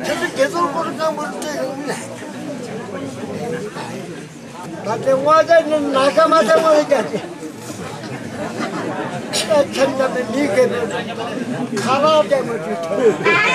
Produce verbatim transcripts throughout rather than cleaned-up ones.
ཁྱེད་ཚོ་རྒྱལ་ཚོགས་སྐོར་སྐམ་པོར་སྤྲད་ཡོང་ནས། ད་ལྟའི་དབང་ཆ་ནི་ན་ཁ་མ་ཐེ་བ་ལ་རྒྱག་གི། ཨ་ཁྱེད་ཚོ་ནི་མི་ཁེ་པོ་ཁ་ལག་རྒྱག་མ་ཐུབ་ཐུབ།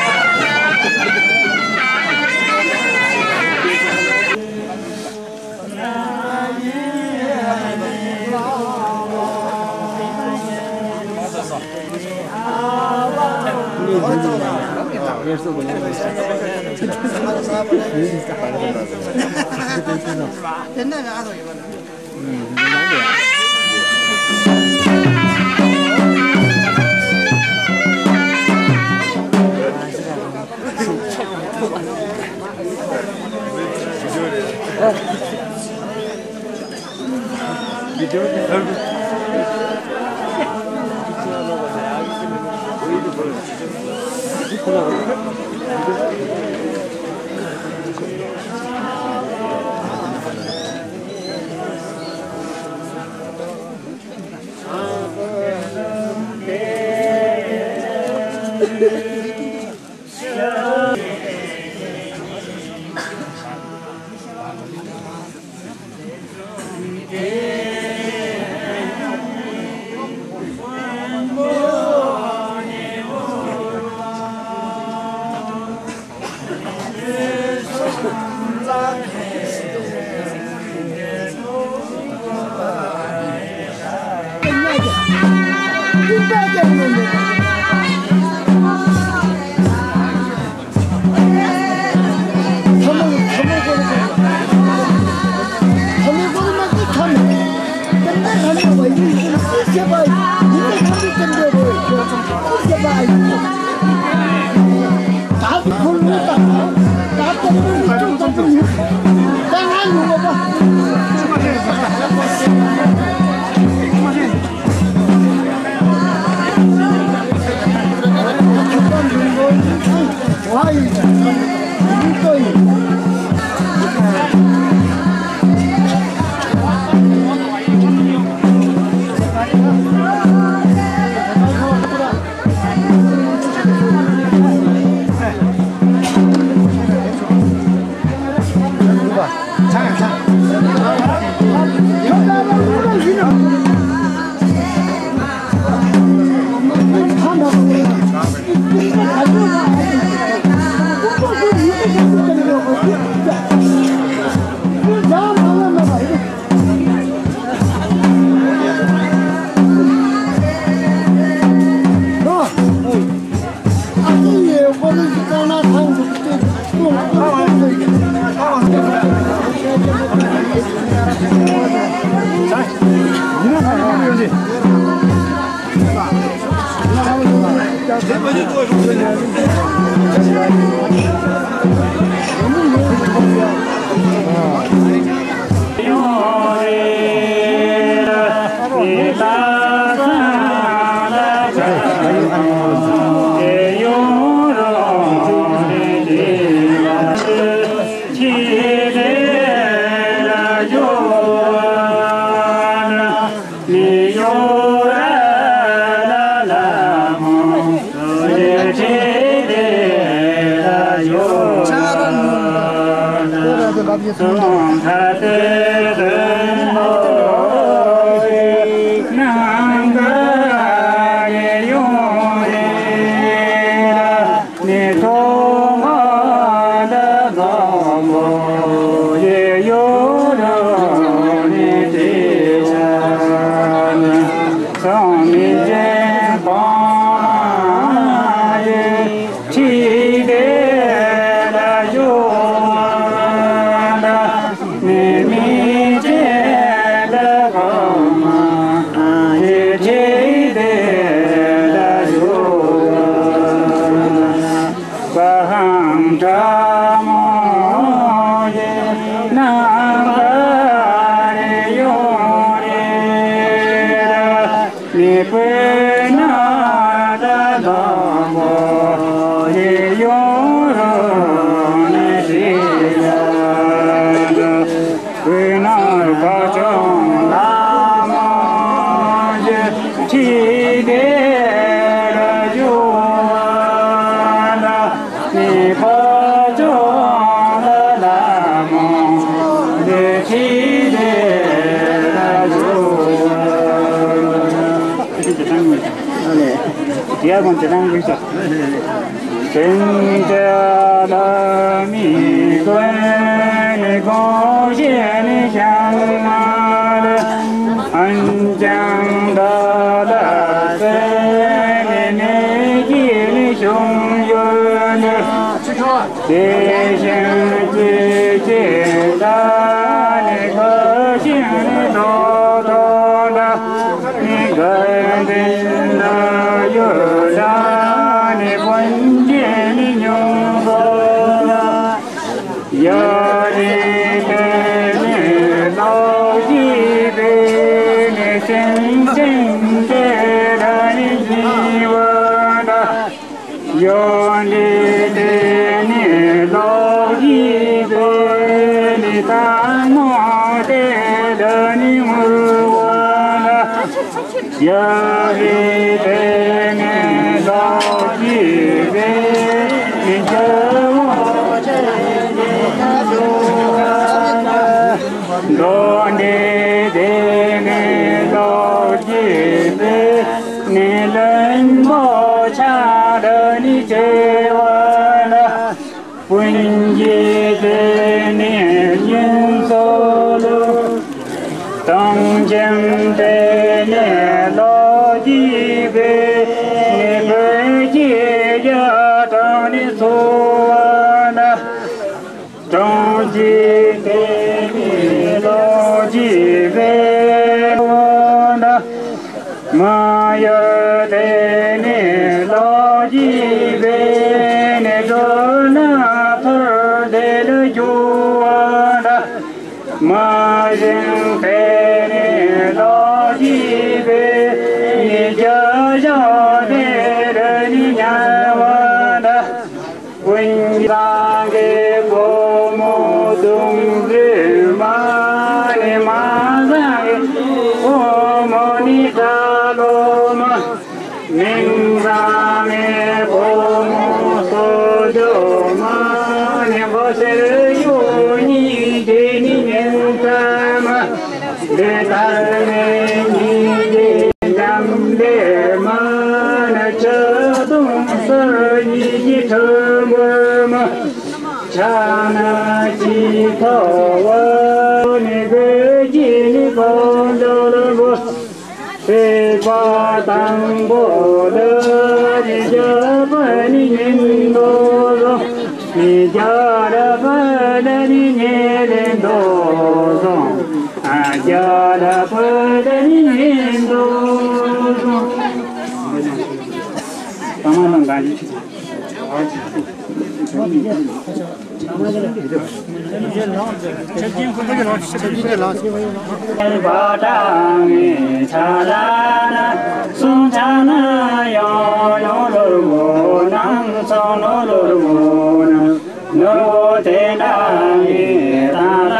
ནོར་བུ་དེ་འདྲ་ངས་ད་ལྟ་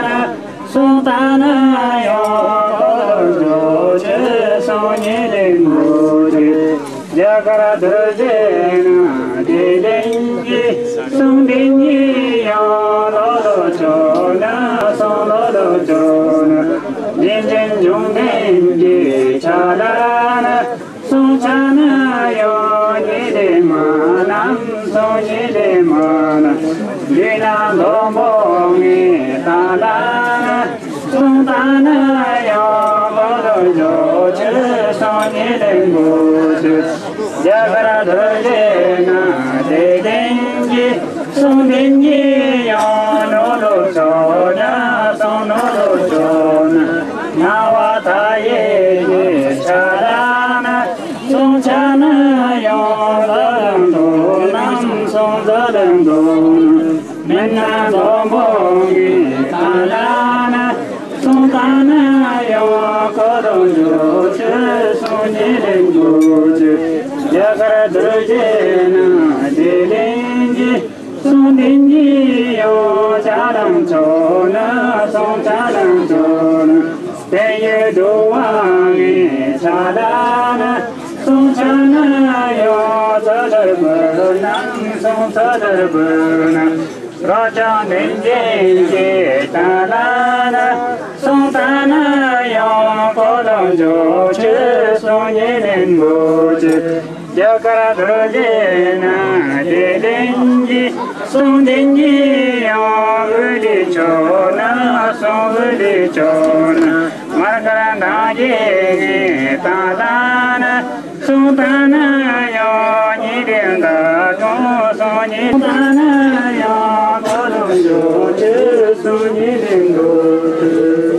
ན། སོང་ད་ན་ཡང་འཁོར་ལོ་བཅུ་སོང་ཉེར་དགུ་ཅུ། རྒྱ་གར་རྡོ་རྗེ་ན་དེ་ལན་གྱི་གསུང་དེ་ཉིད་ཡང་ལོ་ལོ་ཅོ་ན་སོང་ལོ་ལོ་ཅོ་ན། རིན་ཆེན་འབྱུང་ལྡན་གྱི་ཆ་ལ་ན། སོང་ཆ་ན་ཡང་ཉེ་ལེ་མ་ནམ་སོང་ཉེ་ལེ་མ་ན། འདི་ན་མདོ་མོ་ངས་ད་ལ་ན། སོང་ད་ན་ཡང་འཁོར་ལོ་བཅུ་སོང་ཉེ་ལེ་དགུ་ཅུ། རྒྱ་གར་རྡོ་རྗེ་ན་དེ་ལན་གྱི་གསུང་དེ་ཉིད་ཡང་ནོར་ལོ་ཅོ་ན་སོང་ནོར་ལོ་ཅོ་ན། ང་བ་ད་ཡེ་ཡེ་ཆ་ལ་ན། སོང་ཆ་ན་ཡང་ཟ་ལང་དོ་ནམ་སོང་ཟ་ལང་དོ་ན། མེད་ན་མདོ་མོ་གི་ད་ལ་ན། སོང་ད་ན་ཡང་འཁོར་ལོ་བཅུ་སོང་ཉེར་དགུ་ཅུ། རྒྱ་གར་རྡོ་རྗེ་ན་དེ་ལན་གྱི་གསུང་དེ་ཉིད་ཡང་ཆ་ལང་ཅོ་ན་སོང་ཆ་ལང་ཅོ་ན། དེ་ཡི་འགྲོ་བ་ངས་ཆ་ལ་ན། སོང་ཆ་ན་ཡང་ཚ་དར་བུ་ནམ་སོང་ཚ་དར་བུ་ན། རོ་ཅང་ནན་ཅན་གྱི་ད་ལ་ན། སོང་ད་ན་ཡང་འཁོར་ལོ་བཅུ་སོང་ཉེར་དགུ་ཅུ། རྒྱ་གར་རྡོ་རྗེ་ན་དེ་ལན་གྱི་གསུང་དེ་ཉིད་ཡང་འུ་ལི་ཅོ་ན་སོང་འུ་ལི་ཅོ་ན། མར་ཀར་ན་གྱི་ད་ལ་ན། སོང་ད་ན་ཡང་ཉེ་ལེ་ད་གྲོང་སོང་ཉེ་ད་ན་ཡང་འཁོར་ལོ་བཅུ་སོང་ཉེ་ལེ་དགུ་ཅུ།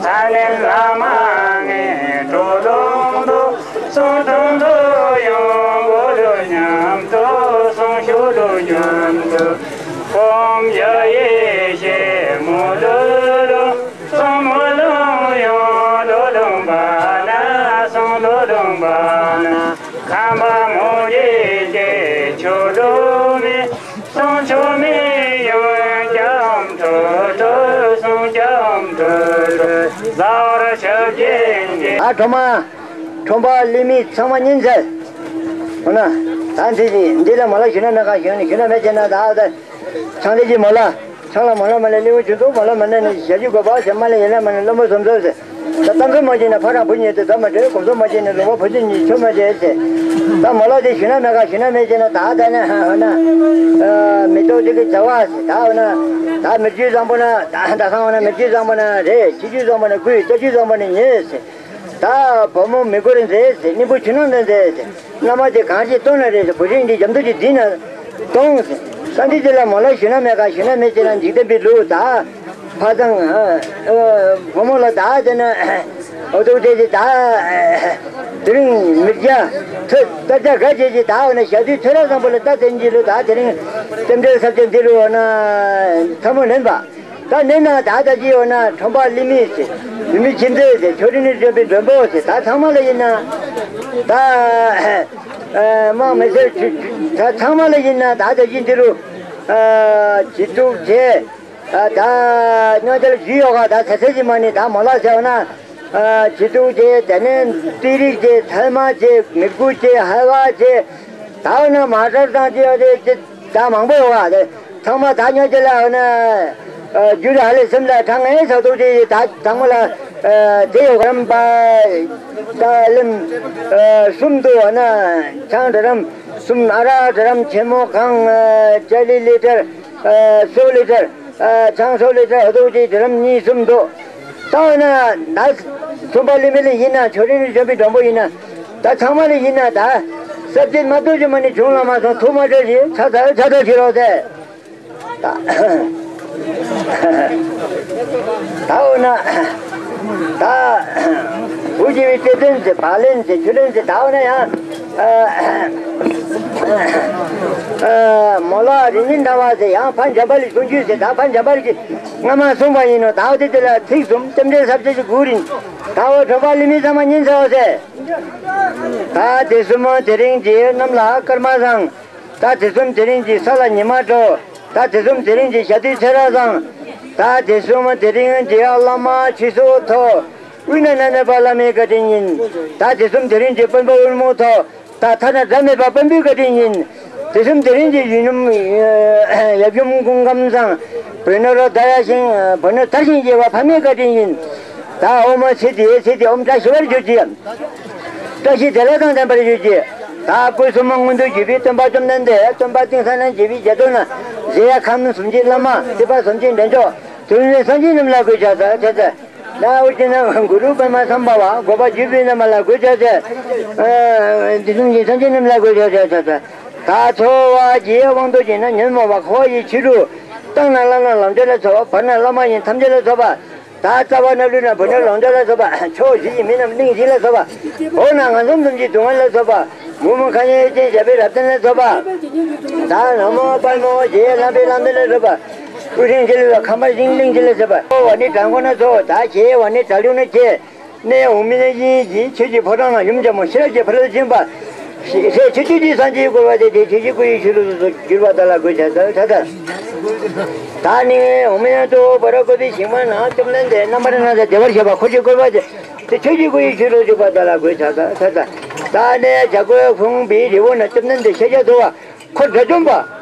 ས་གནས་བླ་མ་ངས་གྲོ་ལུང་དུ། སོང་དྲུང་དུ་ཡང་འགོ་ལུ་མཉམ་དུ། སོང་ཤུ་ལུ་མཉམ་དུ། ཁོམ་ཡ་ཡེ་ཤེ་མོ་ལུ་ལུ། སོང་མོ་ལུ་ཡང་ལོ་ལུང་པ་ན། སོང་ལོ་ལུང་པ་ན། ཁམས་པ་མོ་ཡེ་ཤེ་ཆུ་ལུ་མེ། སོང་ཆུ་མེ་ཡང་རྒྱའམ་ཁྲོ་ཁྲོ། སོང་རྒྱའམ་ཁྲོ་ཁྲོ། ཟ་བར་ཆབ་ཀྱི་འགྱེད། ཨ་ཁྲོ་མ། ཁྲོམ་པ་ལི་མི་ཚང་མ་ཉིན་ཟེར། འོ་ན། ད་འདི་འདི་ལ་མ་ལ་ཞུ་ན་མེད་ག་ཞུ་ན་ཞུ་ན་མེད་ཅེ་ན་ད་ད། ཚང་ལས་ཀྱི་མ་ལ། ཚང་ལ་མ་ལ་མ་ལ་ལེའུ་ཆུ་ཚོགས་མ་ལ་མ་ལ་ནི་ཞབས་ཀྱི་གོ་པ་ཞབས་མ་ལ་ཡིན་ན་མ་ལ་བློན་པོ་སོམ་ཚོད་ཟེར། ད་ཏང་ཁ་མ་ཅེ་ན་ཕ་རང་བུ་གཉིས་དེ་ད་མ་འདྲེ་གོམ་ཚོགས་མ་ཅེ་ན་ལོ་བ་བུ་ཅི་གཉིས་ཆོ་མ་ཅེ་ཟེར། ད་མ་ལ་དེ་ཞུ་ན་མེད་ག་ཞུ་ན་མེད་ཅེ་ན་ད་ད་ན་འོ་ན། མི་ཏོག་དེ་གི་བྱ་བ་ཟེར་ད་འོ་ན། ད་མི་རྒྱུད་བཟང་པོ་ན་ད་ད་ཁང་འོ་ན་མི་རྒྱུད་བཟང་པོ་ན་རེད། ཕྱི་རྒྱུད་བཟང་པོ་ན་སྐུ་ཡི་རྩ་རྒྱུད་བཟང་པོ་ན་ཉེ་ཟེར། ད་བུ་མོ་མི་གོ་རེ་མཛེས་ཟེར། སྙིང་པོ་ཆུ་ནང་འདྲ་མཛེས་ཟེར། མནའ་མ་དེ་གང་ཞིག་གཏོང་ན་རེ་ཟེར། བུ་རིགས་འདི་རྒྱ་མདོ་གྱི་འདི་ན་གཏོང་ཟེར། ས་འདི་དེ་ལ་མ་ལ་ཞུ་ན་མེད་ག་ཞུ་ན་མེད་ཅེ་ན་འཇིག་རྟེན་པའི་ལུགས་ད་ཕ་ཚང་བུ་མོ་ལ་ད་དེ་ན་འོ་ཐུག་དེ་ཅི་ད་དེ་རིང་མི་རྒྱ་ཐོས་ད་ཅག་ག་ཅེ་ཅི་ད་འོ་ན་ཞག་དུས་ཐོས་ར་བཟང་པོ་ལ་ད་དེ་འཇི་ལུགས་ད་དེ་རིང་རྟེན་འབྲེལ་ས་ཆ་འདི་ལུགས་འོ་ན་ཐ་མོ་ལེན་པ། ད་ནི་ན་ད་ད་ཅི་ཡོད་ན་ཁྲོམ་པ་ལི་མི་ཟེར། ལི་མི་ཁྱིམ་མཚེས་ཟེར། ཁྱོད་རིག་ནི་འདྲེན་པའི་མགྲོན་པོ་ཟེར། ད་ཚང་མ་ལ་ཡིན་ན་ད་དམག་མི་སེར་ད་ཚང་མ་ལ་ཡིན་ན་ད་ད་ཅི་འདི་རུ་ཇི་ཐུག་བྱས་ད་སྙོག་འཇལ་ཞུས་ཡོད་ག་ད་ཚེ་ཚེ་ཅི་མ་ནི་ད་མོ་ལ་ཟེར་བ་ན། ཨ་ཇི་ཏུ་ཅེ། དེ་ནས་ཏི་རིག་ཅེ། ཚལ་མ་ཅེ། མི་དགུ་ཅེ། ཧལ་བ་ཅེ། ད་འོ་ན་མ་ཊར་དང་ཅེ་ཡོད་དེ་ཅེ་ད་མང་པོ་ཡོད་བ། དེ་ཚང་མ་ད་ཉོ་ཅེ་ལ་འོ་ན་རྒྱུ་ར་ཧ་ལེ་སེམས་ལ་དྲང་ངེ་ས་ཏུ་ཅེ། ད་ཚང་མ་ལ་ཨ་དེ་ཡོད་རམ་པ། ད་ལིམ་ཨ་གསུམ་འདུག་འོ་ན་ཆང་འདྲ་རམ་གསུམ། ཨ་རག་འདྲ་རམ་ཆེན་མོ་གང་ཨ་ཅ་ལི་ལི་ཊར་ཨ་སོ་ལི་ཊར། ཨ་ཆང་སོ་ལི་ཊར་འོ་ཏུ་ཅེ་འདྲ་རམ་གཉིས་གསུམ་འདུག་ད་འོ་ན་ད་གསུམ་པ་ལི་མི་ལི་ཡིན་ན་ཆོ་རི་ནི་ཆོ་པི་འགྲོན་པོ་ཡིན་ན་ད་ཚང་མ་ལི་ཡིན་ན་ད་སབ་ཅེ་མ་ཏུ་ཅེ་མ་ནི་བྱུང་ལ་མ་སོང་ཐུག་མ་ཆོད་ཅི་ཆ་ཚ་ཆ་ཚ་ཞིག་རོགས་ཟེར། ད་ད་འོ་ན་ད་བུ་རྒྱལ་བའི་ལྟེ་བྲན་ཟེར་བ་ལན་ཟེར་ཆུ་ལན་ཟེར། ད་འོ་ན་ཡང་ཨ་མོ་ལ་རི་ཉིན་ཟླ་བ་ཟེར། ཡང་ཕ་འཇམ་པ་ལི་ཆུང་ཆུང་ཟེར། ད་ཕ་འཇམ་པ་ལི་ཀྱི་སྔ་མ་གསུངས་པ་ཡིན་ནོ། ད་འོ་དེ་དེ་ལ་ཚིག་གསུམ་ལྕམ་དྲལ་ས་བཅད་ཀྱི་གུ་རིན། ད་འོ་གྲོགས་པ་ལི་མི་ཚང་མ་ཉིན་ཟེར་བ་ཟེར། ད་དེ་གསུམ་དེ་རིང་གི་གནམ་ལ་སྐར་མ་བཟང་། ད་དེ་གསུམ་དེ་རིང་གི་ས་ལ་ཉི་མ་དྲོ། ད་དེ་གསུམ་དེ་རིང་གི་ཞག་དུས་ཚེ་རབས་བཟང་། ད་དེ་གསུམ་དེ་རིང་གི་བླ་མ་ཆོས་སྲུང་ཐོག་དབུས་ན་མནལ་མེད་པ་བླ་མའི་བཀའ་དྲིན་ཡིན། ད་དེ་གསུམ་དེ་རིང་གི་དཔོན་པོ་དབུལ་མོ་ཐོག་ད་ཐ་ན་དགྲ་མེད་པ་དཔོན་པོའི་བཀའ་དྲིན་ཡིན། དེ་གསུམ་དེ་རིང་གི་ཡུལ་ཡུམ་ཡབ་ཡུམ་སྐུ་ཁམས་བཟང་། བུ་ནོར་ཟླ་ཡག་ཤིང་བུ་ནོར་དར་ཞིང་རྒྱས་པ་ཕ་མའི་བཀའ་དྲིན་ཡིན། ད་འོ་མ་ཚེ་འདིའི་ཚེ་འདི་འོ་མ་བཀྲ་ཤིས་པར་གྱུར་ཅིག་བཀྲ་ཤིས་བདེ་ལེགས་དང་ལྡན་པར་གྱུར་ཅིག་ད་སྐུ་གསུམ་མ་མངོན་དུ་གྱུར་པའི་སྟོན་པ་བཅོམ་ལྡན་འདས། སྟོན་པ་ཏིང་ས་ན་བཞུགས་པའི་རྒྱ་མཚོ་ན་གཞལ་ཡས་ཁམས་གསུམ་གྱི་བླ་མ་སྲིད་པ་གསུམ་གྱི་འདྲེན་མཆོག་དུས་ཡུན་སངས་རྒྱས་རྣམས་ལ་གུས་ཕྱག་འཚལ་ལོ། ད་འོ་དེ་ན་གུ་རུ་པདྨ་སམ་བྷ་ཝ་འགོག་པ་བརྒྱུད་པའི་བླ་མ་ལ་གུས་ཕྱག་འཚལ། ཨ་དུས་གསུམ་གྱི་སངས་རྒྱས་རྣམས་ལ་གུས་ཕྱག་འཚལ། ད་ཚོགས་པ་བརྒྱད་དབང་དུ་བྱས་ན་ཉོན་མོངས་པ་འཁོར་བ་ཡི་ཕྱི་རུ། བཏང་ན་བླ་ན་ལམ་འབྱོར་ལ་སོགས་པ། བར་ན་བླ་མ་ཡི་ཐམས་ཅད་ལ་སོགས་པ། ད་རྩ་བ་ནང་ལུས་ན་བུ་ནོར་ལོངས་སྤྱོད་ལ་སོགས་པ། ཕྱོགས་བཞི་ཡི་མི་རྣམས་གླིང་བཞི་ལ་སོགས་པ། འོ་ན་ངན་སོང་གསུམ་གྱི་སྡུག་བསྔལ་ལ་སོགས་པ། མུ་མེད་མཁའ་མཉམ་ཡེ་ཤེས་ཞབས་པད་རབ་བརྟན་ལ་སོགས་པ། ད་ནག་མོ་དཔལ་མོ་རྗེ་ལྷ་པའི་ལམ་སྟོན་ལ་སོགས་པ། ཀླུ་ཕྲན་ཁྱེར་ལ་ཁམས་པ་ཤིང་གླིང་བཞི་ལ་སོགས་པ། འོ་བ་ནི་དྲང་ཁོ་ན་ཚོ་ད་ཁྱེད་བ་ནི་དྲག་ལུགས་ན་ཁྱེད། གནས་འོག་མིན་ཡིན་གྱི་ཆོས་ཀྱི་ཕོ་བྲང་ལ་ཡུམ་རྒྱལ་མོ་ཤེས་རབ་ཀྱི་ཕ་རོལ་ཕྱིན་པ། ཞེས་ཆོས་ཀྱི་སངས་རྒྱས་བསྐོར་བ་དེ་དེ་ཆོས་ཀྱི་སྐུ་ཡི་ཆོས་ལུགས་སུ་གྱུར་པ་དག་ལ་གུས་ཕྱག་འཚལ་ལོ། ད་ནི་འོག་མིན་ཡང་དུ་བར་བསྐོར་པའི་ཞིང་པ་ན་བཅོམ་ལྡན་འདས་རྣམ་པར་སྣང་མཛད་བདེ་བར་གཤེགས་པ་འཁོར་གྱིས་བསྐོར་བ་དེ་དེ་ཆོས་ཀྱི་སྐུ་ཡི་ཆོས་ལུགས་གྱུར་པ་དག་ལ་གུས་ཕྱག་འཚལ་ལོ། ད་ནི་བྱ་རྒོད་ཕུང་པོའི་རི་བོ་ན་བཅོམ་ལྡན་འདས་ཤཱཀྱ་ཐུབ་པ། འཁོར་དགྲ་བཅོམ་པ།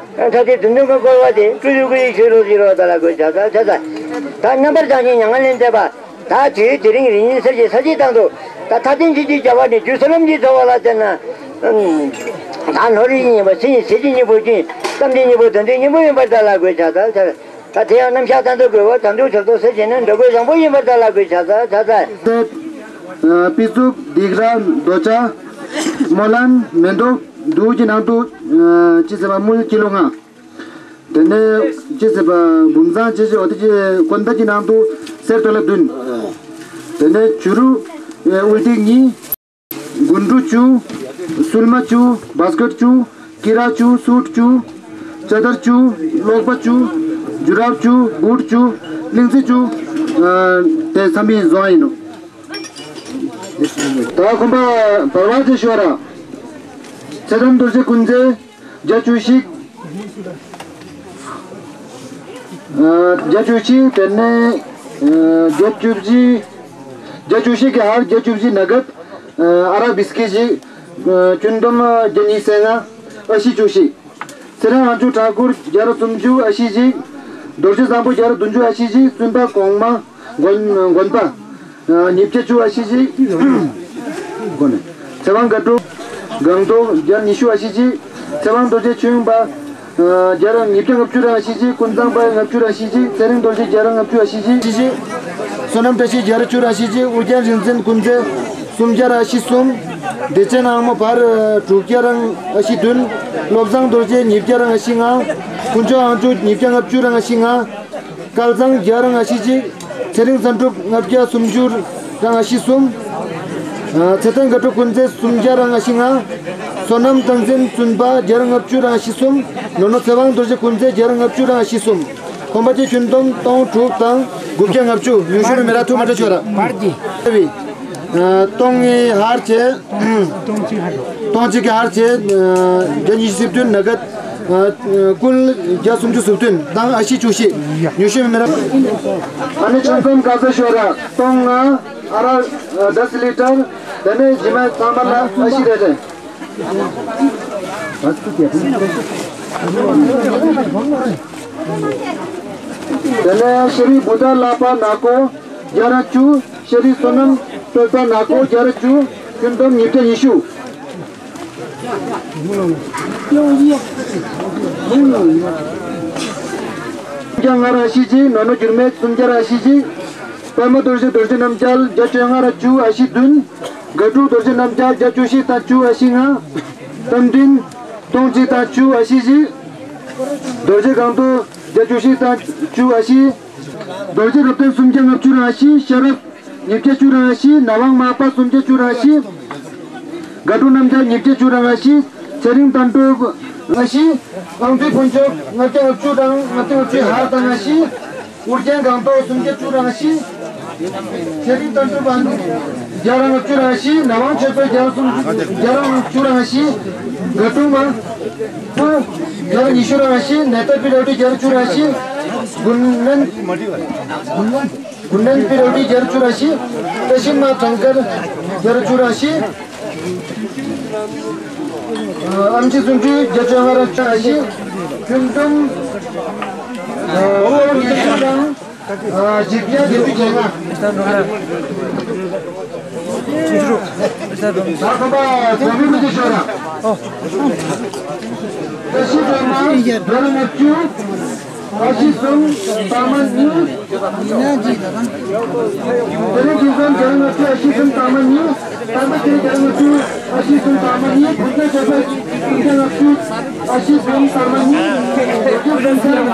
ཐ་དད་དོན་དུ་བསྐོར་བ་དེ་སྤྲུལ་པའི་སྐུ་ཡི་ཆོས་ལུགས་ཀྱི་རོ་ད་ལ་གུས་ཕྱག་འཚལ་ལོ། ད་རྣམ་པར་བྱང་ཞིང་མྱ་ངན་ལས་འདས་པ། ད་དུས་དེ་རིང་རིག་གཉེན་གསེར་གྱི་ས་གཞི་དང་དུ། ད་མཐའ་རྟེན་ཆོས་ཀྱི་བྱ་བ་ནི་རྒྱུ་ས་ལམ་གྱི་འཚོ་བ་ལ་བརྟེན་ན། ད་ནོར་རིགས་ཉེས་པ་སྲིད་ཟས་ཀྱི་སྙིང་པོ་ཅན། གཏམ་གྱི་སྙིང་པོ་དོན་དུ་སྙིང་པོ་ཡིན་པར་ད་ལ་གུས་ཕྱག་འཚལ་ལོ། ད་དེ་ཡང་རྣམ་གཞག་དང་དུ་དགོས་པ་དམ་ཆོས་ཚོགས་གཙོ་ཟེར་བྱས་ན་འགྲོ་དགོས་བཟང་པོ་ཡིན་པར་ད་ལ་གུས་ཕྱག་འཚལ་ལོ། ད་ཨ་པི་ཙུག་སྡིག་ར་རྡོ་ཆ་སྨོན་ལམ་མེ་ཏོག་འདུག་གི་ནང་དུ་ཨ་ཅི་ཟེར་བ་དམུལ་ཀི་ལོ་ལྔ། དེ་ནས་ཅི་ཟེར་བ་བུམ་བཟང་ཅི་ཟེར་འོ་དེ་ཅི་ཀོན་ད་ཀྱི་ནང་དུ་གསེར་ཏོ་ལ་བདུན། དེ་ནས་བྱུ་རུ་ཨེ་དབུལ་ཐིག་གཉིས། དགུན་འབྲུ་བཅུ། སུལ་མ་བཅུ། བཱ་སི་ཀེཊ་བཅུ། ཀི་ར་བཅུ། སུའུཊ་བཅུ། ཅ་དར་བཅུ། གློག་པ་བཅུ། ཇུ་རབ་བཅུ། བུཊ་བཅུ། གླིང་རྩེ་བཅུ། ཨ་དེ་ཚང་མའི་བཟོ་ཡིན་ནོ། ད་ཁོམ་པ་བར་བ་ཅི་ཤོ་ར། ཚེ་དམ་རྡོ་རྗེ་ཀུན་རྫས། བརྒྱ་བཅུ་ཞིག་ཨ་བརྒྱ་བཅུ་ཞིག་དེ་ནས་ཨ་བརྒྱད་ཅུ་བཞི། བརྒྱད་ཅུ་ཞིག་གི་ཧར་བརྒྱད་ཅུ་བཞི་ན་གད། ཨ་ར་བི་སི་ཀི་ཞིག་ཨ་ཁྱོན་བསྡོམས་བརྒྱ་ཉི་ཤུ་རྩ་ལྔ། ཨ་ཤི་བཅུ་ཞིག་ཚེ་རིང་དབང་ཕྱུག་ཁྲ་འཁོར་བརྒྱ་ར་སུམ་ཅུ་ཨ་ཤི་ཞིག་རྡོ་རྗེ་བཟང་པོ་བརྒྱ་ར་བདུན་ཅུ་ཨ་ཤི་ཞིག་བཙུན་པ་གོང་མ། དགོན་དགོན་པ། ཨ་ཉིས་བརྒྱ་བཅུ་ཨ་ཤི་ཅིག་དགོན། ཚེ་དབང་དགའ་སྒྲུབ། སྒང་ཏོག་བརྒྱ་ཉི་ཤུ་ཨ་ཤི་ཅིག་ཚེ་དབང་རྡོ་རྗེ་ཆོས་དབྱིངས་པ། ཨ་བརྒྱ་ར་ཉིས་བརྒྱ་ལྔ་བཅུ་ར་ཨ་ཤི་ཅིག་ཀུན་བཟང་པ་ལྔ་བཅུ་ར་ཨ་ཤི་ཅིག་ཚེ་རིང་རྡོ་རྗེ་བརྒྱ་ར་ལྔ་བཅུ་ཨ་ཤི་ཅིག་ཅི་ཅི། བསོད་ནམས་བཀྲ་ཤིས་བརྒྱ་ར་བཅུ་ར་ཨ་ཤི་ཅིག་ཨོ་རྒྱན་རིག་འཛིན་ཀུན་རྫས་སུམ་བརྒྱ་ར་ཨ་ཤི་གསུམ། བདེ་ཆེན་ཨང་མོ་བར་དྲུག་བརྒྱ་ར་ཨ་ཤི་བདུན། བློ་བཟང་རྡོ་རྗེ་ཉིས་བརྒྱ་ར་ཨ་ཤི་ལྔ། དཀོན་མཆོག་དབང་ཕྱུག་ཉིས་བརྒྱ་ལྔ་བཅུ་ར་ཨ་ཤི་ལྔ། སྐལ་བཟང་བརྒྱ་ར་ཨ་ཤི་ཅིག་ཚེ་རིང་བསམ་གྲུབ་ལྔ་བརྒྱ་སུམ་ཅུ་ར་ཨ་ཤི་གསུམ། ཨ་ཚེ་བརྟན་དགའ་སྒྲུབ་ཀུན་རྫས་སུམ་བརྒྱ་ར་ཨ་ཤི་ལྔ། བསོད་ནམས་བསྟན་འཛིན་བཙུན་པ་བརྒྱ་ར་ལྔ་བཅུ་ར་ཨ་ཤི་གསུམ། ནོ་ནོ་ཚེ་དབང་རྡོ་རྗེ་ཀུན་རྫས་བརྒྱ་ར་ལྔ་བཅུ་ར་ཨ་ཤི་གསུམ། ཁོམ་པ་ཅན་ཁྱོན་བསྡོམས་སྟོང་དྲུག་དང་དགུ་བརྒྱ་ལྔ་བཅུ། ཉུང་ཤོས་ནི་མི་ར་ཐུ་མ་ཏྲ་ཆོ་ར། བར་གྱི། ཨ་སྟོང་ངེ་ཧར་ཆེ། སྟོང་གཅིག་གི་ཧར་ཆེ། བརྒྱ་ཉི་ཤུ་རྩ་བདུན་ན་གད། ཀུན་བརྒྱ་སུམ་ཅུ་སོ་བདུན་དང་ཨ་ཤི་བཅུ་བཞི། ཉུང་ཤོས་མི་ར། ཨ་ནི་ཆང་ཙམ་ག་ས་ཤོ་ར་སྟོང་ལྔ། ཨ་ར་ལྡ་སི་ལི་ཊར། དེ་ནས་རྗེས་མ་ཚང་མ་ལ་ཨ་ཤི་རེ་རེ། དེ་ནས་ཤེས་རིག་བུ་དར་ལག་པ་ནག་པོ་བརྒྱ་ར་བཅུ། ཤེས་རིག་བསོད་ནམས་སྤོས་པ་ནག་པོ་བརྒྱ་ར་བཅུ། ཁྱོན་བསྡོམས་ཉིས་བརྒྱ་ཉི་ཤུ། སུམ་བརྒྱ་ལྔ་ར་ཨ་ཤི་གཅིག། ནོར་ནོར་འགྱུར་མེད་སུམ་བརྒྱ་ར་ཨ་ཤི་གཅིག། པདྨ་རྡོ་རྗེ་རྡོ་རྗེ་རྣམ་རྒྱལ་བརྒྱད་ཅུ་ལྔ་ར་བཅུ། ཨ་ཤི་བདུན། དགའ་ཕྲུག་རྡོ་རྗེ་རྣམ་རྒྱལ་བརྒྱད་ཅུ་བཞི་དང་བཅུ། ཨ་ཤི་ལྔ། རྟ་མགྲིན་སྟོང་གཅིག་དང་བཅུ། ཨ་ཤི་བཞི། རྡོ་རྗེ་སྒང་ཏོག་བརྒྱད་ཅུ་བཞི་དང་བཅུ། ཨ་ཤི། རྡོ་རྗེ་རབ་བརྟན་སུམ་བརྒྱ་ལྔ་བཅུ་ར་ཨ་ཤི། ཤེས་རབ་ཉིས་བརྒྱ་བཅུ་ར་ཨ་ཤི། ནག་དབང་མར་པ་སུམ་བརྒྱ་བཅུ་ར་ཨ་ཤི། དགའ་ཕྲུག་རྣམ་རྒྱལ་ཉིས་བརྒྱ་བཅུ་ར་ཨ་ཤི། ཚེ་རིང་དོན་གྲུབ་ཨ་ཤི། རྐང་ཚུལ་ཕུན་ཚོགས་ལྔ་བརྒྱ་ལྔ་བཅུ་དང་ལྔ་བརྒྱ་ལྔ་བཅུ་ཧ་དང་ཨ་ཤི། ཨུ་རྒྱན་སྒང་ཏོག་སུམ་བརྒྱ་བཅུ་ར་ཨ་ཤི། ཚེ་རིང་དོན་གྲུབ་ཨ་ནུ་བརྒྱ་ར་ལྔ་བཅུ་ར་ཨ་ཤི། ནག་དབང་ཆོས་འཕེལ་བརྒྱ་ར་སུམ་བརྒྱ་ར་ལྔ་བཅུ་ར་ཨ་ཤི། དགའ་ཕྲུག་མ་པུ་བརྒྱ་ར་ཉི་ཤུ་ར་ཨ་ཤི། ནེ་ཏ་པི་ར་ཏི་བརྒྱ་ར་བཅུ་ར་ཨ་ཤི། གུན་ལན། གུན་ལན་པི་ར་ཏི་བརྒྱ་ར་བཅུ་ར་ཨ་ཤི། ཀ་ཤི་མ་ཊང་ཀར་བརྒྱ་ར་བཅུ་ར་ཨ་ཤི། ཨམ་ཆི་སུམ་ཅུ་བརྒྱད་ཅུ་ལྔ་ར་བཅུ་ཨ་ཤི། ཁྱོན་བསྡོམས་ཨ་ཉི་ཤུ་དང་ཨ་བཞི་བརྒྱ་བརྒྱད་ཅུ་གྱ་ལྔ། ད་ཁོ་པ་གོ་མི་མི་ཅི་ཤོར་ར། ཀ་ཤི་སྒྲོལ་མ་བརྒྱ་ར་ལྔ་བཅུ། ཨ་ཤི་གསུམ་སྟག་མ་གཉིས། དེ་རིང་ཁྱིམ་ཚང་བརྒྱ་ར་ལྔ་བཅུ། ཨ་ཤི་གསུམ་སྟག་མ་གཉིས། སྟག་མ་བརྒྱ་ར་ལྔ་བཅུ། ཨ་ཤི་གསུམ་སྟག་མ་གཉིས། བུ་ཚ་ཆོས་འཕེལ་སུམ་བརྒྱ་ལྔ་བཅུ། ཨ་ཤི་གསུམ་སྟག་མ་གཉིས། རྒྱ་ཁྱོད་ཀུན་ཚང་། ཨ་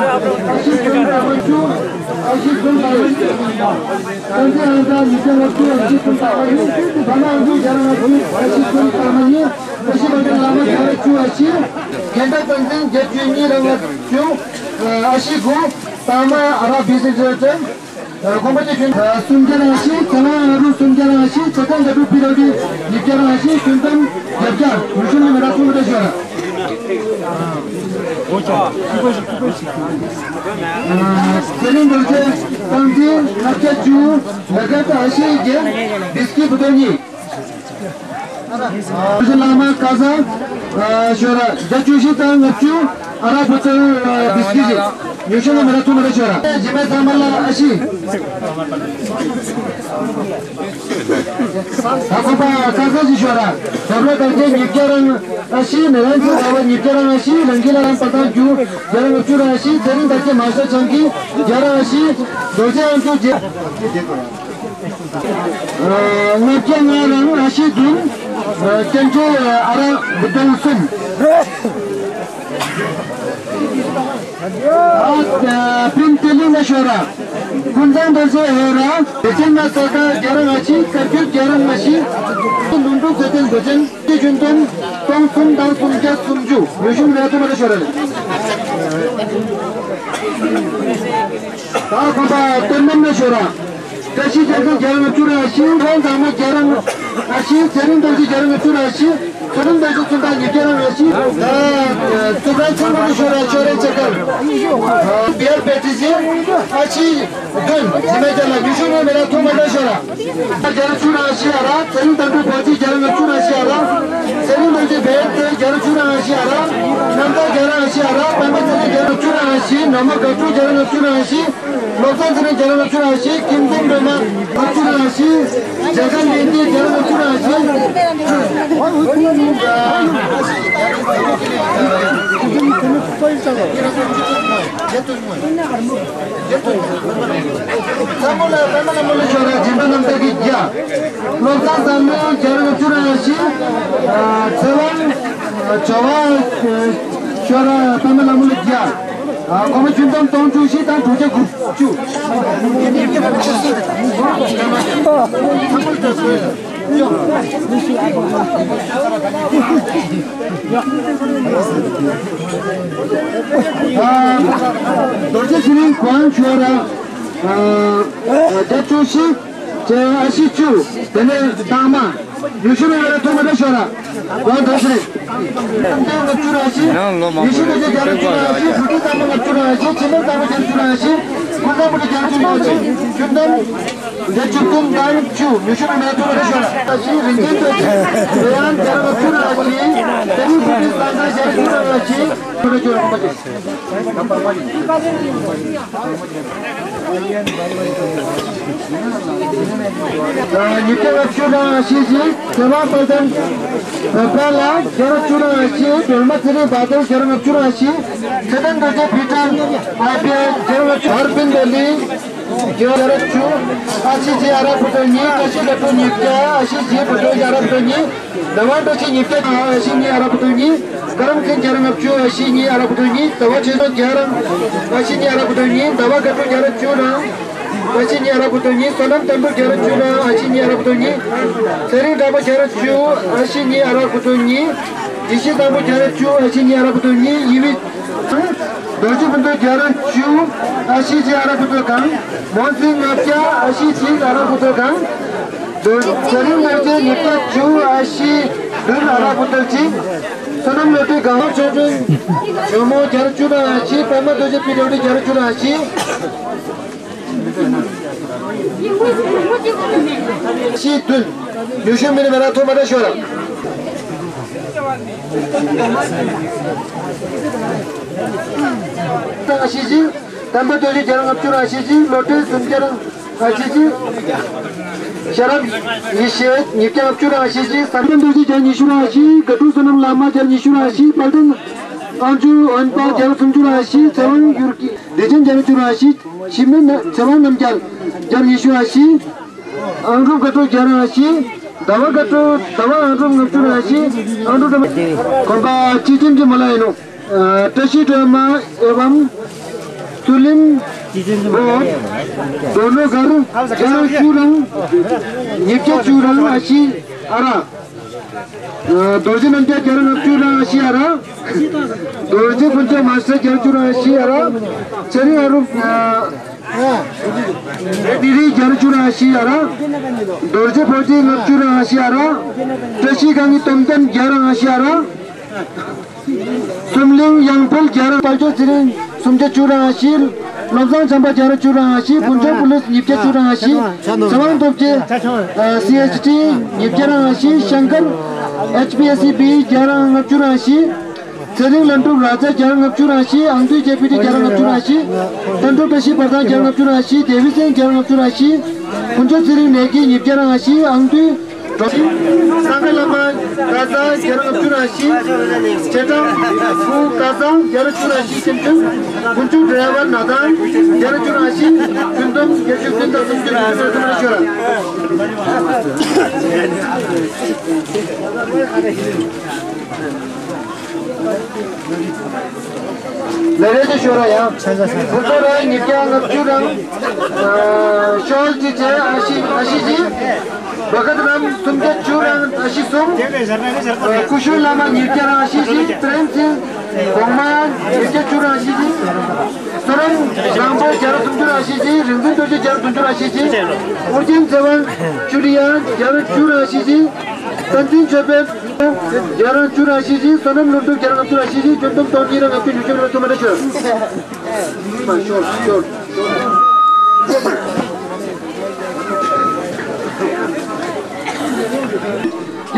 ཤི་གསུམ་སྟག་མ་བཅུ། ཨ་ཤི་གསུམ་སྟག་མ་གཉིས། ཀན་ཚེ་ཨང་གྲངས་ཉིས་བརྒྱ་ལྔ་བཅུ། ཨ་ཤི་གསུམ་སྟག་མ་གཉིས། བ་མ་ཨང་གྲངས་བརྒྱ་ར་ལྔ་བཅུ། ཨ་ཤི་གསུམ་སྟག་མ་གཉིས། ཀ་ཤི་པ་ཏི་བླ་མ་བརྒྱ་ར་བཅུ། ཨ་ཤི། གན་ད་ཀན་ཚེ་བརྒྱད་ཅུ་གཉིས་ར་ལྔ་བཅུ། ཨ་ཤི་དགུ། སྟག་མ་ཨ་ར་བི་སི་ཇེ་ཅན། ཨ་གོང་མ་ཅི་ཁྱོན་ཨ་སུམ་བརྒྱ་ར་ཨ་ཤི། ཚེ་དབང་ཨ་རུ་སུམ་བརྒྱ་ར་ཨ་ཤི། ཚེ་དང་དགའ་ཕྲུག་པི་ར་ཏི་ཉིས་བརྒྱ་ར་ཨ་ཤི། ཁྱོན་བསྡོམས་བརྒྱད་བརྒྱ། ཡུལ་ཤུལ་ནས་མི་ར་ཐུང་མི་ར་ཤོར་ར། ཨ་ཚེ་རིང་རྡོ་རྗེ་རྟ་མགྲིན་ལྔ་བརྒྱ་བཅུ། ལ་ཀ་ཏ་ཨ་ཤི་བརྒྱད། བིས་ཀི་བུ་ཏོ་གཉིས། བླ་མ་ཀ་ས་ཤོ་ར་བརྒྱ་བཅུ་བཞི་དང་ལྔ་བཅུ། ཨ་ར་བུ་ཚ་བིས་ཀི་བཞི། ཉུ་ཤོ་ལ་མི་ར་ཐུ་མི་ར་ཤོ་ར། རྗེས་མ་ཚང་མ་ལ་ཨ་ཤི། ད་ཁོ་པ་ཀ་ས་ཞི་ཤོ་ར། རྒྱབ་ལ་དར་རྒྱས་ཉིས་བརྒྱ་རང་ཨ་ཤི། ནེ་རན་ཚེ་བ་བ་ཉིས་བརྒྱ་རང་ཨ་ཤི། ལང་ཀི་ལ་རང་པ་ཐང་རྒྱུ་བརྒྱ་རང་ལྔ་བཅུ་རང་ཨ་ཤི། ཚེ་རིང་དར་རྒྱས་མ་ཤ་ཆང་གི་བརྒྱ་རང་ཨ་ཤི། རྡོ་རྗེ་ཨང་ཅོ་རྗེ། ལྔ་བརྒྱ་ལྔ་རང་ཨ་ཤི་བདུན། སྐྱབས་འགྲོ་ཨ་ར་བུ་དོན་གསུམ། ཨ་པིན་ཏི་ལི་ན་ཤོ་ར། ཀུན་བཟང་རྡོ་རྗེ་ཧེ་ར། བེ་ཅན་མ་ས་ཀ་བརྒྱ་རང་ཨ་ཤི། བཀའ་བརྒྱུད་བརྒྱ་རང་ཨ་ཤི། ལུང་འབྲུག་ཚེ་བརྟན་བེ་ཅན། ཏི་ཁྱོན་བསྡོམས་སྟོང་གསུམ་དང་སུམ་བརྒྱ་སུམ་ཅུ། ཡོ་ཤུང་རེ་ཐོ་མ་རེ་ཤོ་ར་ལེ། ད་ཁོ་པ་སྟོན་ནམ་ན་ཤོ་ར། བཀྲ་ཤིས་རྒྱལ་མཚན་བརྒྱ་ར་ལྔ་བཅུ་ར་ཨ་ཤི། ཁོང་ཚང་མ་བརྒྱ་ར་ཨ་ཤི། ཚེ་རིང་རྡོ་རྗེ་བརྒྱ་ར་ལྔ་བཅུ་ར་ཨ་ཤི། ཚེ་རིང་རྡོ་རྗེ་ཚུན་ད་ཉིས་བརྒྱ་ར་ཨ་ཤི། ད་ཙུ་ཀྲ་ཚང་མ་ཤོ་ར་ཆོ་རེ་ཆེ་ཀར། བི་ཨར་པེ་ཏི་ཇི་ཨ་ཤི་བདུན། ཇི་མེ་རྒྱ་ལ་ཉུ་ཤུ་རོ་མེ་ར་ཐོ་མ་ད་ཤོ་ར། བརྒྱ་ར་བཅུ་ར་ཨ་ཤི་ཨ་ར། ཚེ་རིང་དོན་གྲུབ་བོ་ཅི་བརྒྱ་ར་ལྔ་བཅུ་ར་ཨ་ཤི་ཨ་ར། ཚེ་རིང་རྡོ་རྗེ་བེ་ཏི་བརྒྱ་ར་བཅུ་ར་ཨ་ཤི་ཨ་ར། རྣམ་དག་བརྒྱ་ར་ཨ་ཤི་ཨ་ར། པདྨ་ཚེ་རིང་བརྒྱ་ར་བཅུ་ར་ཨ་ཤི། ནོར་མ་དགའ་ཕྲུག་བརྒྱ་ར་ལྔ་བཅུ་ར་ཨ་ཤི། བློ་བཟང་ཚེ་རིང་བརྒྱ་ར་ལྔ་བཅུ་ར་ཨ་ཤི། ཁྱིམ་འཛོམས་སྒྲོལ་མ་ལྔ་བཅུ་ར་ཨ་ཤི། རྒྱ་གར་ལེན་ཏེ་བརྒྱ་ར་ལྔ་བཅུ་ར་ཨ་ཤི། ཚ་མོ་ལ་པདྨ་ལྷ་མོ་ལ་ཤོ་ར་སྦྱིན་པ་རྣམ་དག་གི་བརྒྱ། བློ་བཟང་བསམ་བློ་བརྒྱ་ར་ལྔ་བཅུ་ར་ཨ་ཤི། ཨ་ཚེ་དབང་ཨ་ཇོ་བོ་ཨ་ཤོ་ར་པདྨ་ལྷ་མོ་ལ་བརྒྱ། ཨ་གོང་མ་ཁྱོན་བསྡོམས་སྟོང་བཅུ་བཞི་དང་དྲུག་བརྒྱ་དགུ་བཅུ། ཨ་རྡོ་རྗེ་ཚེ་རིང་གོང་ཤོ་ར་ཨ་བརྒྱ་བཅུ་བཞི། ཨ་ཤི་བཅུ། དེ་ནས་སྟག་མ། ཡུལ་ཤུལ་ནས་ཡར་ཐོན་མ་འདྲ་ཤོ་ར། གོང་དོ་ཤི་རེད། ལྔ་བཅུ་ར་ཤི། ཡུལ་ཤུལ་ནས་བརྒྱ་ར་བཅུ་ར་ཤི། བུ་ཕྲུག་ཚང་མ་ལྔ་བཅུ་ར་ཤི། ཁྱིམ་མི་ཚང་མ་བརྒྱ་ར་བཅུ་ར་ཤི། ཀུན་བཟང་བུ་ཕྲུག་བརྒྱ་ར་བཅུ་ར་ཤི། ཁྱོན་བསྡོམས། བརྒྱད་ཅུ་གསུམ་དང་བཅུ། ཉི་ཤུ་རེ་མེད་ཐུབ་རེ་ཤོར། ད་ཤི་རིན་ཆེན་དོ་ཅི། དེ་ཡང་བརྒྱ་ར་ལྔ་བཅུ་ར་ཤི། དེ་ནི་བུ་ཏི་སང་ས་བརྒྱ་ར་བཅུ་ར་ཤི། ཐུབ་རེ་ཤོར་ཁོང་པ་ཅི། ཉིས་བརྒྱ་ལྔ་བཅུ་ར་ཤི་ཤི། དེ་བ་པ་ཏན། བ་པ་ལ་བརྒྱ་ར་བཅུ་ར་ཤི། སྒྲོལ་མ་ཚེ་རིང་བ་ཏན་བརྒྱ་ར་ལྔ་བཅུ་ར་ཤི། ཚེ་བརྟན་རྡོ་རྗེ་བི་ཀྲམ་ཨ་བི་ཡ་བརྒྱ་ར་ལྔ་བཅུ། ཧར་པིན་དོ་ལི། བརྒྱ་ར་བཅུ། ཨ་ཤི་ཇི་ཨ་ར་བུ་ཏོ་གཉིས། བཀྲ་ཤིས་ལྷ་སྒྲོན་ཉིས་བརྒྱ། ཨ་ཤི་ཇི་བུ་ཏོ་ཨ་ར་བུ་ཏོ་གཉིས། ཟླ་བ་བཀྲ་ཤིས་ཉིས་བརྒྱ། ཨ་ཤི་གཉིས་ཨ་ར་བུ་ཏོ་གཉིས། ཀ་རམ་སིང་བརྒྱ་ར་ལྔ་བཅུ། ཨ་ཤི་གཉིས་ཨ་ར་བུ་ཏོ་གཉིས། ཟླ་བ་ཆོས་སྐྱོང་བརྒྱ་ར། ཨ་ཤི་གཉིས་ཨ་ར་བུ་ཏོ་གཉིས། ཟླ་བ་དགའ་སྤྲོ་བརྒྱ་ར་བཅུ་ར། ཨ་ཤི་གཉིས་ཨ་ར་བུ་ཏོ་གཉིས། བསོད་ནམས་བསྟན་འགྲོ་བརྒྱ་ར་བཅུ་ར། ཨ་ཤི་གཉིས་ཨ་ར་བུ་ཏོ་གཉིས། ཚེ་རིང་གྲགས་པ་བརྒྱ་ར་བཅུ། ཨ་ཤི་གཉིས་ཨ་ར་བུ་ཏོ་གཉིས། ཡེ་ཤེས་བཟང་པོ་བརྒྱ་ར་བཅུ། ཨ་ཤི་གཉིས་ཨ་ར་བུ་ཏོ་གཉིས། ཡི་བི། རྡོ་རྗེ་སྤུན་མཆེད་བརྒྱ་ར་བཅུ། ཨ་ཤི་ཇི་ཨ་ར་བུ་ཏོ་གང་། མོ་སིང་ལྔ་བརྒྱ། ཨ་ཤི་ཇི་ཨ་ར་བུ་ཏོ་གང་། ཚེ་རིང་ལྔ་བརྒྱ་ཉིས་བརྒྱ་བཅུ། ཨ་ཤི་བདུན་ཨ་ར་བུ་ཏོ་གཅིག། བསོད་ནམས་བློ་གྲོས་གང་། ཆོས་སྒྲོན་ཇོ་མོ་བརྒྱ་ར་བཅུ་དང་ཨ་ཤི། པདྨ་རྡོ་རྗེ་པི་ཌབ་ལིའུ་ཌི་བརྒྱ་ར་བཅུ་དང་ཨ་ཤི། ཤི་བདུན། ཉི་ཤུ་མི་ནི་མེ་ར་ཐོ་མ་ད་ཤོ་ར། ཨ་ཤི་ཇི། དམ་པ་རྡོ་རྗེ་བརྒྱ་ར་ལྔ་བཅུ་ར་ཨ་ཤི་ཇི། བློ་གྲོས་སུམ་བརྒྱ་ར་ཨ་ཤི་ཇི། ཤེས་རབ་ཡེ་ཤེས་ཉིས་བརྒྱ་ལྔ་བཅུ་ར་ཨ་ཤི་ཇི། བསམ་གཏན་རྡོ་རྗེ་བརྒྱ་ཉི་ཤུ་ར་ཨ་ཤི། དགའ་སྤྲོ་བསོད་ནམས་བླ་མ་བརྒྱ་ཉི་ཤུ་ར་ཨ་ཤི། དཔལ་ལྡན་ཨང་ཅུ་འོན་པ་བརྒྱ་སུམ་ཅུ་ར་ཨ་ཤི། ཚེ་དབང་གཡུ་སྐྱིད་བདེ་ཆེན་བརྒྱ་ཉི་ཤུ་ར་ཨ་ཤི། འཆི་མེད་ན་ཚེ་དབང་རྣམ་རྒྱལ་བརྒྱ་ཉི་ཤུ་ར་ཨ་ཤི། ཨང་དྲུག་དགའ་སྤྲོ་བརྒྱ་ར་ཨ་ཤི། ཟླ་བ་དགའ་སྤྲོ་ཟླ་བ་ཨང་དྲུག་ལྔ་བཅུ་ར་ཨ་ཤི། ཨང་དྲུག་དགའ་སྤྲོ་གོམ་པ་སྤྱི་ཁྱིམ་གྱི་མ་ལ་ཡིན་ནོ། བཀྲ་ཤིས་སྒྲོལ་མ་ཨེ་བམ་ཏུ་ལིམ་བོ་རྡོ་ནོ་གར་བརྒྱ་ར་བཅུ་རང་ཉིས་བརྒྱ་བཅུ་རང་ཨ་ཤི་ཨ་ར། རྡོ་རྗེ་རྣམ་རྒྱལ་བརྒྱ་ར་ལྔ་བཅུ་རང་ཨ་ཤི་ཨ་ར། རྡོ་རྗེ་ཕུན་ཚོགས་མ་སྟར་བརྒྱ་ར་བཅུ་རང་ཨ་ཤི་ཨ་ར། ཚེ་རིང་ཨ་རུ། རེ་ཏི་རི་བརྒྱ་ར་བཅུ་རང་ཨ་ཤི་ཨ་ར། རྡོ་རྗེ་ཕོ་ཅི་ལྔ་བཅུ་རང་ཨ་ཤི་ཨ་ར། བཀྲ་ཤིས་སྒང་གི་སྟོབས་ལྡན་བརྒྱ་རང་ཨ་ཤི་ཨ་ར། གསུམ་གླིང་གཡང་འཕེལ་བརྒྱ་ར། དཔལ་འབྱོར་ཚེ་རིང་སུམ་བརྒྱ་བཅུ་རང་ཨ་ཤི། བློ་བཟང་བྱམས་པ་བརྒྱ་ར་བཅུ་རང་ཨ་ཤི། ཕུན་ཚོགས་པུ་ལིས་ཉིས་བརྒྱ་བཅུ་རང་ཨ་ཤི། ཚེ་དབང་སྟོབས་རྒྱས་སི་ཨེཆ་ཌི་ཉིས་བརྒྱ་རང་ཨ་ཤི། ཤང་ཀར་ཨེཆ་པི་ཨེ་སི་བི་བརྒྱ་ར་ལྔ་བཅུ་རང་ཨ་ཤི། ཚེ་རིང་ལྷུན་གྲུབ་ར་ཛ་བརྒྱ་ར་ལྔ་བཅུ་རང་ཨ་ཤི། ཨང་ཏུའི་ཇེ་པི་ཏི་བརྒྱ་ར་ལྔ་བཅུ་རང་ཨ་ཤི། དོན་གྲུབ་བཀྲ་ཤིས་འབར་ཐང་བརྒྱ་ར་ལྔ་བཅུ་རང་ཨ་ཤི། དེ་བི་སེང་བརྒྱ་ར་ལྔ་བཅུ་རང་ཨ་ཤི། ཕུན་ཚོགས་ཚེ་རིང་ནེ་གི་ཉིས་བརྒྱ་རང་ཨ་ཤི། ཨང་ཏུའི་སྒྲོལ། སངྒ་བླ་མ་ཀ་ས་བརྒྱ་ར་ལྔ་བཅུ་རང་ཨ་ཤི། ཆེ་ཀྲང་བུ་ཀ་ས་བརྒྱ་ར་བཅུ་རང་ཨ་ཤི། ཁྱིམ་ཆུང་དགུན་ཆུ་ཌ་རའི་ཝར་ན་ཐང་བརྒྱ་ར་བཅུ་རང་ཨ་ཤི། ཁྱོན་བསྡོམས་བརྒྱད་ཅུ་བདུན་དང་སུམ་ཅུ་རང་ཨ་ཤི། ལས་རེ་ཅིག་ཤོར་ར་ཡང་། ཕུན་ཚོགས་རང་ཉིས་བརྒྱ་ལྔ་བཅུ་རང་། ཤོལ་ཅི་ཅེ་ཨ་ཤི་ཨ་ཤི་ཅི། བ་ག་ཏི་རམ་སུམ་བརྒྱ་བཅུ་རང་ཨ་ཤི་གསུམ། ཀུ་ཤུ་བླ་མ་ཉིས་བརྒྱ་རང་ཨ་ཤི་ཅི། པྲེན་སིང་གོང་མ་ཉིས་བརྒྱ་བཅུ་རང་ཨ་ཤི་ཅི། བསོད་ནམས་བཟང་པོ་བརྒྱ་ར་སུམ་ཅུ་རང་ཨ་ཤི་ཅི། རིག་འཛིན་རྡོ་རྗེ་བརྒྱ་ར་བདུན་ཅུ་རང་ཨ་ཤི་ཅི། ཨོ་རྒྱན་ཚེ་དབང་ཆུ་ཊི་ཡ་བརྒྱ་ར་བཅུ་རང་ཨ་ཤི་ཅི། བསྟན་འཛིན་ཆོས་འཕེལ། བརྒྱ་རང་བཅུ་རང་ཨ་ཤི་ཅི། བསོད་ནམས་ལྷུན་གྲུབ་བརྒྱ་རང་བཅུ་རང་ཨ་ཤི་ཅི། ཁྱོན་བསྡོམས་སྟོང་གཉིས་རང་ལྔ་བཅུ་ཉི་ཤུ་རང་ཐུབ་མ་རེ་ཤོད། མ་ཤོར་ཤོར།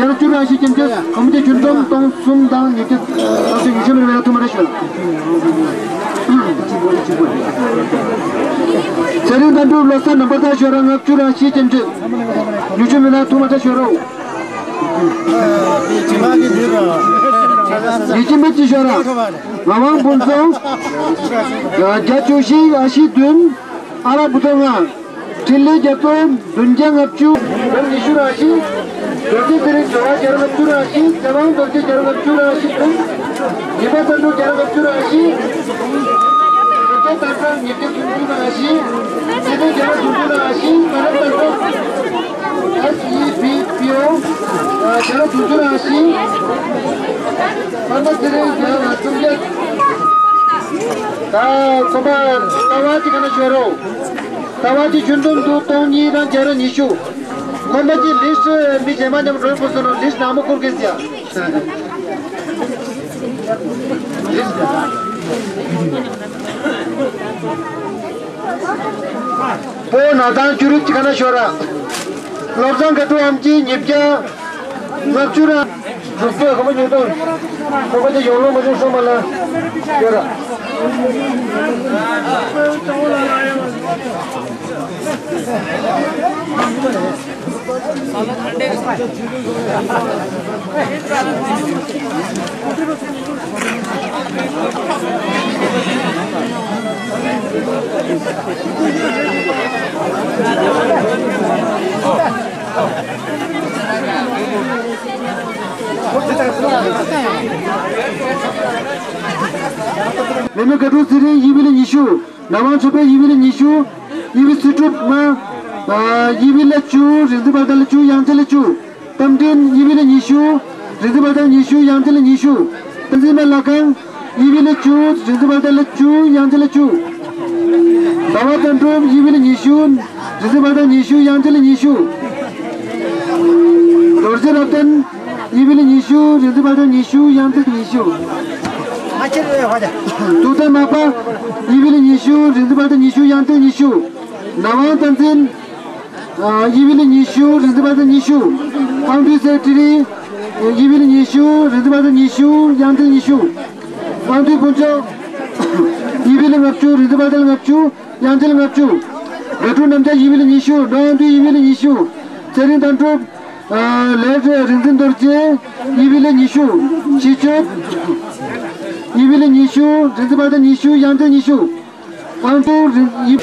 བརྒྱ་རང་བཅུ་རང་ཨ་ཤི་ཅི། ཁྱིམ་ཚང་ཁྱོན་བསྡོམས་སྟོང་གསུམ་དང་ཉིས་བརྒྱ་ལྔ་བཅུ་ཉི་ཤུ་རང་ཐུབ་མ་རེ་ཤོད། ཚེ་རིང་དོན་གྲུབ་བློ་གསལ་རྣམ་པར་དག་ཤོད་རང་ལྔ་བཅུ་རང་ཨ་ཤི་ཅི། ཉི་ཤུ་མི་ལ་ཐུབ་མ་རེ་ཤོད་རོ། ཡིད་ཀྱི་མི་ཅི་ཤོར་ར། ངག་དབང་ཕུན་ཚོགས། བརྒྱ་བཅུ་བཞི་ཨ་ཤི་བདུན། ཨ་ར་བུ་ཏོ་ལྔ། འཕྲིན་ལས་རྒྱ་མཚོ་བདུན་བརྒྱ་ལྔ་བཅུ། བདུན་ཉི་ཤུ་ར་ཨ་ཤི། རྡོ་རྗེ་ཚེ་རིང་ཇོ་བོ་བརྒྱ་ར་ལྔ་བཅུ་ར་ཨ་ཤི། ཚེ་དབང་རྡོ་རྗེ་བརྒྱ་ར་ལྔ་བཅུ་ར་ཨ་ཤི་བདུན། ཉི་མ་བསམ་འགྲུབ་བརྒྱ་ར་ལྔ་བཅུ་ར་ཨ་ཤི། རྡོ་རྗེ་དར་ཚང་ཉིས་བརྒྱ་སུམ་ཅུ་ར་ཨ་ཤི། སྲིད་པའི་བརྒྱ་ར་སུམ་ཅུ་ར་ཨ་ཤི། ང་ར་དར་ཚང་། ཨེས་ཨི་བི་པི་ཨོ། བརྒྱ་ར་དྲུག་ཅུ་ར་ཨ་ཤི། པདྨ་ཚེ་རིང་བརྒྱ་ར་སུམ་བརྒྱ། ད་ཁོ་པ་ལྟ་བ་ཅིག་ག་ན་ཤོད་རོགས། ལྟ་བ་ཅིག་ཁྱོན་བསྡོམས་འདུག་སྟོང་གཉིས་དང་བརྒྱ་ར་ཉི་ཤུ། ཁོ་པ་ཅིག་ལིསི་མི་རྗེས་མ་མཉམ་རོལ་པོ་སོ་ནོ་ལིསི་ནང་མོ་ཁུར་གི་ཟེར། ལིསི། པོ་ན་ཐང་ཅུ་རུག་ཅི་ཁ་ན་ཤོ་ར། བློ་བཟང་དགའ་སྤྲོ་ཨམ་ཅི་ཉིས་བརྒྱ་ལྔ་བཅུ་ར། འབྲུག་པའི་སྒོ་མོ་ཉིས་སྟོང་། ཁོ་པ་ཅི་ཡོང་ལོ་མ་ཅུ་སོ་མ་ལ་ཤོ་ར། མེ་མེ་དགའ་སྤྲོ་ཚེ་རིང་ཡིན་པའི་ལ་ཉི་ཤུ། ནག་དབང་ཆོས་འཕེལ་ཡིན་པའི་ལ་ཉི་ཤུ། ཡིན་པའི་ཚུལ་གྲུབ་མ། ཡིན་པའི་ལ་བཅུ། རིག་འཛིན་དཔལ་ལྡན་ལ་བཅུ། དབྱངས་ཅན་ལ་བཅུ། རྟ་མགྲིན་ཡིན་པའི་ལ་ཉི་ཤུ། རིག་འཛིན་དཔལ་ལྡན་ཉི་ཤུ། དབྱངས་ཅན་ལ་ཉི་ཤུ། བསྟན་འཛིན་མ་ལྷ་ཁང་ཡིན་པའི་ལ་བཅུ། རིག་འཛིན་དཔལ་ལྡན་ལ་བཅུ། དབྱངས་ཅན་ལ་བཅུ། ཟླ་བ་དོན་གྲུབ་ཡིན་པའི་ལ་ཉི་ཤུ། རིག་འཛིན་དཔལ་ལྡན་ཉི་ཤུ། དབྱངས་ཅན་ལ་ཉི་ཤུ། རྡོ་རྗེ་རབ་བརྟན་ཡིན་པའི་ལ་ཉི་ཤུ། རིག་འཛིན་དཔལ་ལྡན་ཉི་ཤུ། དབྱངས་ཅན་ཉི་ཤུ། ཐུབ་བསྟན་མ་པ་ཡིན་པའི་ལ་ཉི་ཤུ། རིག་འཛིན་དཔལ་ལྡན་ཉི་ཤུ། དབྱངས་ཅན་ཉི་ཤུ། ནག་དབང་བསྟན་འཛིན་ཡིན་པའི་ལ་ཉི་ཤུ། རིག་འཛིན་དཔལ་ལྡན་ཉི་ཤུ། ཨང་ཏུའི་སེ་ཀྲི་ཊི་ཡིན་པའི་ལ་ཉི་ཤུ། རིག་འཛིན་དཔལ་ལྡན་ཉི་ཤུ། དབྱངས་ཅན་ཉི་ཤུ། ཨང་ཏུའི་དཀོན་མཆོག་ཡིན་པའི་ལ་ལྔ་བཅུ། རིག་འཛིན་དཔལ་ལྡན་ལྔ་བཅུ། དབྱངས་ཅན་ལྔ་བཅུ། དགའ་སྤྲོ་རྣམ་རྒྱལ་ཡིན་པའི་ལ་ཉི་ཤུ། ནོར་ཨང་ཏུའི་ཡིན་པའི་ལ་ཉི་ཤུ། ཚེ་རིང་དོན་གྲུབ། ལས་རིག་འཛིན་རྡོ་རྗེ་ཡིན་པའི་ལ་ཉི་ཤུ། ཞི་གཅོད་ཡིན་པའི་ལ་ཉི་ཤུ། རིག་འཛིན་དཔལ་ལྡན་ཉི་ཤུ། དབྱངས་ཅན་ཉི་ཤུ། ཨང་ཏུ་རིན་ཡིན།